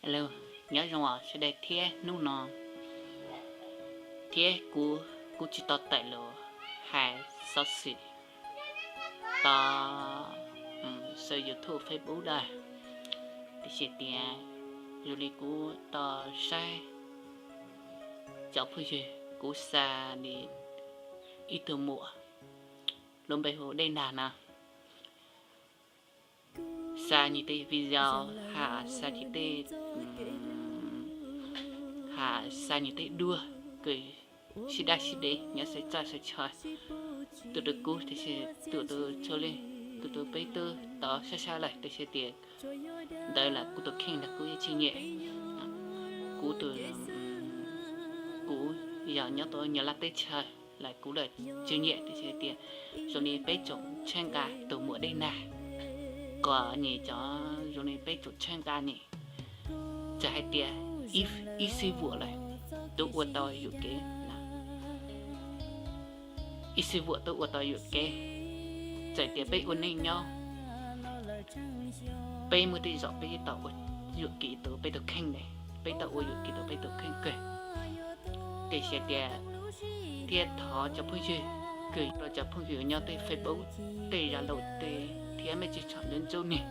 Hello, nyob zoo os sawv daws thiab hnub no, thiab kuv kuj tsis tau tawm los hais xov xwm tau saw YouTube, Facebook lawm, tiam sis tias zoo li kuv tau saib cov phooj ywg, kuv xa li ib tug muam lub npe hu Dej Nag no, xa nws tej video, ha xa nws tej, ha xa nws tej duab kws sib daj sib dev nyob xwb txaj xwb chaw. Tus rau kuv tiam sis tus rau txhua leej, tus rau peb twb tau sab sab lawm tiam sis tias ntawd lawm kuv tus kheej los kuv yeej tsis nyiam. Kuv tus, kuv yog nyob rau Nyab Laj teb chaws lawm kuv lawm tsis nyiam tiam sis tias zoo li peb tsoom tsheej nqa tus muam Dej Nag, kom nws cov zoo li peb tsoom tsheej nqa nws, txawm hais tias ib xib vuam lawm twb ua tau yuam kev, ib xib vuam twb ua tau yuam kev. Txawm tias peb ua neej nyob, peb muaj tej zaum peb tau ua yuam kev rau peb tus kheej ne, peb tau ua yuam kev rau peb tus kheej kawg. Tiam sis tias thiab thov cov phooj ywg, kws rau cov phooj ywg nyob tej Facebook, tej Zalo tej, thiab mej tsis txhob ntxub ntxub nws,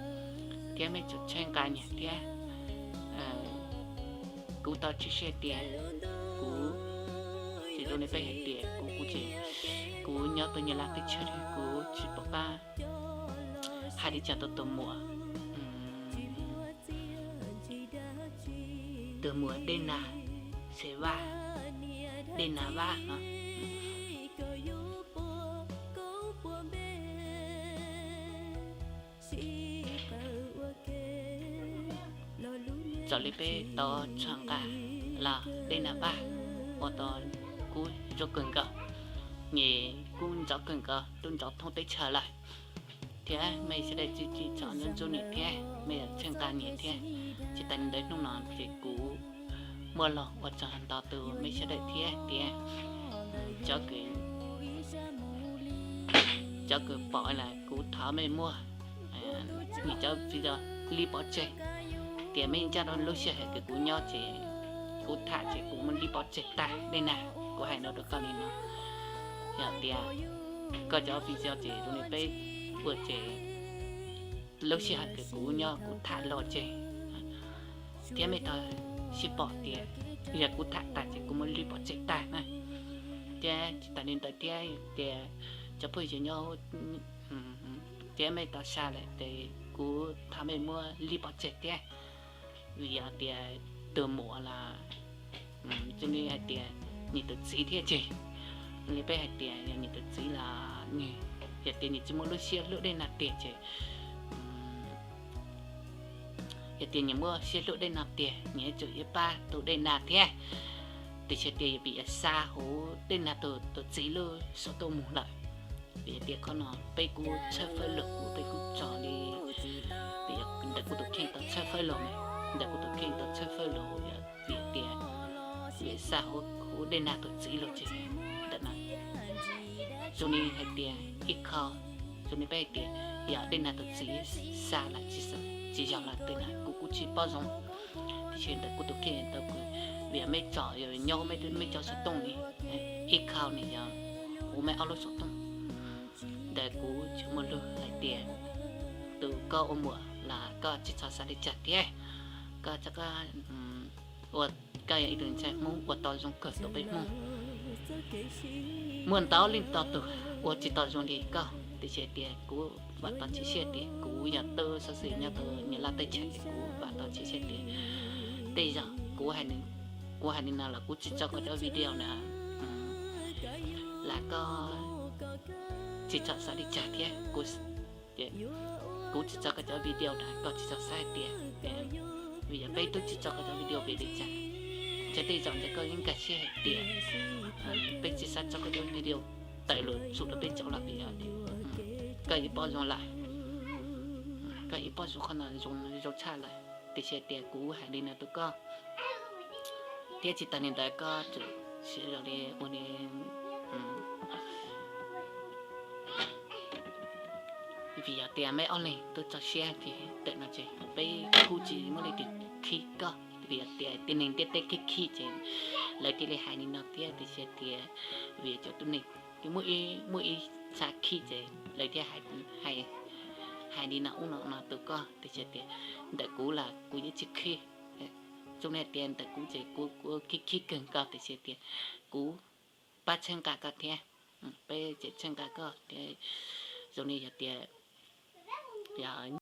thiab mej tsoom tsheej nqa nws thiab. Kuv tau tshwm sim tias kuv, ces zoo li peb hais tias kuv, kuv ces, kuv nyob rau Nyab Laj teb chaws kuv tsis pom qab hais li cas rau tus muam, tus muam Dej Nag, Xev Vaj, Dej Nag Vaj no. Txawm li peb tau txhawb nqa los Dej Nag Vaj ua tau kuv zoo kawg nkaus, nws kuj ntxov kawg nkaus, tub ntxov thoob teb chaws lawm. Thiab mej sawv daws tsis txhob ntxub ntxub nws thiab mej yuav tsheej nqa nws thiab. Tsis tas li ntawd hnub no ces kuv muaj lus ua tsaug ntau rau mej sawv daws thiab tias cov kws pom lawm kuv thov mej muab nws cov video li pov tseg, tias mej ncaj rau lub sij hawm kws kuv nyob ces kuv tham ces kuv muab li pov tseg tag. Dej Nag, kuv hais no rau koj li no, yog tias koj cov video ces zoo li peb ua ces lub sij hawm kws kuv nyob kuv tham los tseg, thiab mej tau sib pom tias yog kuv tham tag ces kuv muab li pov tseg tag na. Thiab tsis tas li ntawd thiab tias cov phooj ywg nyob thiab mej tau xa lawm ces kuv thov mej muab li pov tseg thiab. Vim yog tias tus muam los zoo li hais tias nws tus txiv thiab ces, li peb hais tias yog nws tus txiv los nws, yog tias nws tsis muaj lub siab hlub Dej Nag tiag ces, yog tias nws muaj siab hlub Dej Nag tiag nws yuav tsum yuav pab tus Dej Nag thiab. Tiam sis tias vim yog xa huv Dej Nag tus txiv lub xov tooj mus lawm. Vim tias qhov no peb kuj tshawb fawb los kuv peb kuj tso li, vim ntawm kuv tus kheej tau tshawb fawb los ne, ntawm kuv tus kheej tau tshawb fawb los yog vim tias, vim xa huv Dej Nag tus txiv los ces ntawm no zoo li hais tias ib qho, zoo li peb hais tias yog Dej Nag tus txiv xa los tsis yog los tej na kuv kuj tsis paub zoo. Tiam sis ntawm kuv tus kheej tau kws, vim mej tso, nyob mej cov xov tooj li, ib qho nws yog huv mej ob lub xov tooj. Ntawm kuv tsis muaj lus hais tias tus koj ua muam los koj tsis txhob xav li cas thiab, koj txhob, koj yog ib tug ntxhais Hmoob ua tau zoo kawg rau peb Hmoob. Muaj ntau leej ntau tus ua tsis tau zoo li koj, tiam sis tias kuv vam tau tshwm sim tias kuv yog tub xov xwm nyob rau Nyab Laj teb chaws ces kuv vam tau tshwm sim tias tej zaum kuv, kuv hais li no los kuv tsis tso koj cov video na, los koj tsis txhob xav li cas thiab. Kuv tsis tso koj cov video na koj tsis txhob xav hais tias, vim yog peb twb tsis tso koj cov video vim li cas, ntshe tej zaum ntshe koj yeej nkag siab hais tias peb tsis xav tso koj cov video tawm los txog rau peb cov los vim yog koj yeej paub zoo lawm, koj yeej paub zoo qhov no zoo tshaj lawm. Tiam sis tias kuv hais li no rau koj, thiab tsis tas li ntawd koj tseem siv zog li ua li, vim yog tias meb ob leeg twb tso siab ces ntawm no ces peb kuj tsis muaj leej twg khib koj, vim tias tib neeg ntiaj teb khib khib ces lawv thiaj li hais li no thiab. Tiam sis tias vim cov tib neeg muaj ib, muaj ib txha khib ces lawv thiaj hais li no ub no no rau koj. Tiam sis tias ntawm kuv los kuv yeej tsis khib. Zoo li tias ntawm kuv ces kuv, kuv khib khib kawg nkaus, tiam sis tias kuv pab txhawb nqa koj thiab, peb tseem txhawb nqa koj thiab. Zoo li yog tias yog